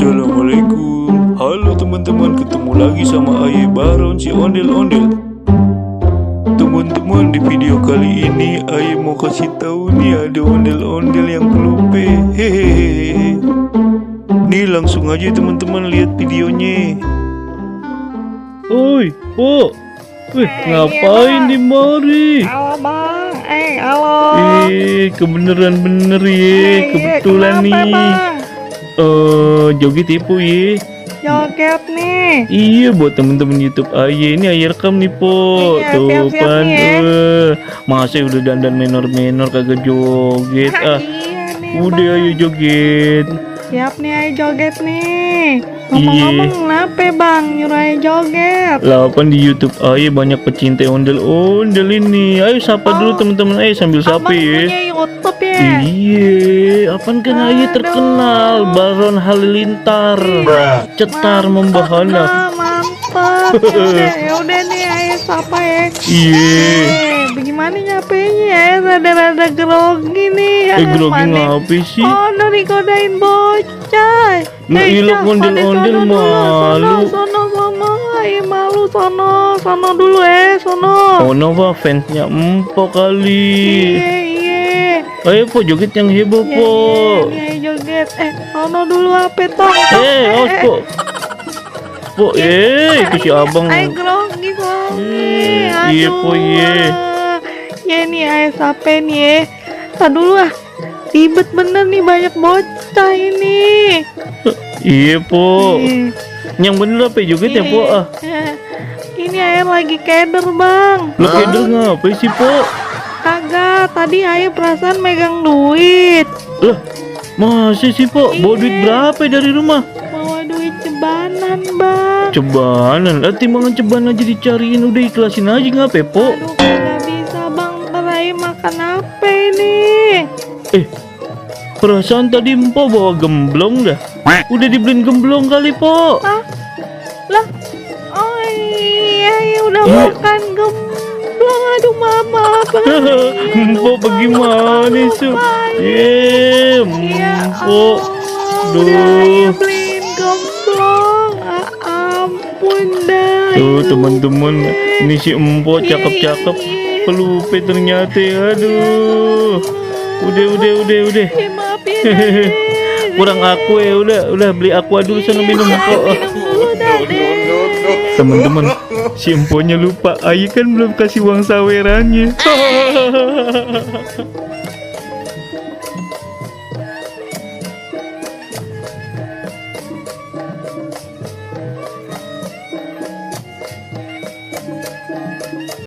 Assalamualaikum. Halo teman-teman, ketemu lagi sama Aye Baron si ondel-ondel. Teman-teman, di video kali ini Aye mau kasih tahu nih ada ondel-ondel yang pelupe. Hehehe. Nih langsung aja teman-teman lihat videonya. Oi, Po. Wih, ngapain di mari? Halo bang, halo. Kebeneran bener ya, kebetulan kenapa, nih. Bang? Joget tipu ya. Joget nih. Iya, buat temen-temen YouTube Aye ini Aye rekam nih, Po. Iya, Tuh siap-siap kan, nih ya. masa udah dandan menor-menor kagak joget. Iya nih, Udah Bang. ayo joget. Siap nih, ayo joget nih. Iya. Ngomong-ngomong kenapa bang nyuruh ayo joget? Lapan di YouTube Aye banyak pecinta ondel-ondel ini. Ayo sapa dulu teman-teman Aye sambil sapa Abang ya. punya YouTube ya? Iya, apaan kan Aye terkenal Baron Halilintar, cetar membahana. Ah, mantap. Yaudah nih, ayo sapa ya. Iya. Bagaimana nyapenya ya? Rada-rada grogi nih. Grogi ngapa sih? Oh, udah dikodain bocah. Lah, ilok ondel-ondel malu. Sono. Ayo malu sono dulu sono. Oh no, fansnya empo kali. Iya. Ayo Po joget yang heboh Po. Iya, joget. Sono dulu apa toh? Awas Po. Po, itu si abang. Ayo grogi soalnya. Iya Po, iya. Ya nih, ayo sampai nih ya. Tadi dulu ribet bener nih, banyak bocah ini. Iya Po. Iya. Yang bener apa joget ya Po? Ini air lagi keder bang. Lo keder ngapa sih Po? Kagak, tadi ayah perasaan megang duit. Lah, masih sih Po? Bawa duit berapa dari rumah? Bawa duit cebanan bang. Cebanan, timbangan ceban aja dicariin, udah ikhlasin aja ngapa Po? Aduh kagak bisa bang, ntar ayah makan apa ini? Perasaan tadi Empo bawa gemblong dah. Udah dibeliin gemblong kali Po. Hah? Lah? Oh iya, ya udah Iya. makan gemblong. Aduh mama apa ini? Empo bagaimana sih? Iya, Empo. udah ayah Duh. beliin gemblong. Ampun dah. Tuh teman-teman, ini si Empo cakep-cakep. Pelupe ternyata, aduh. Udah. Ya, maaf ya Dade. Kurang aku ya, udah beli aqua dulu sana minum kok. Minum dulu Dade. Teman-teman, si Emponya lupa, Aye kan belum kasih uang sawerannya.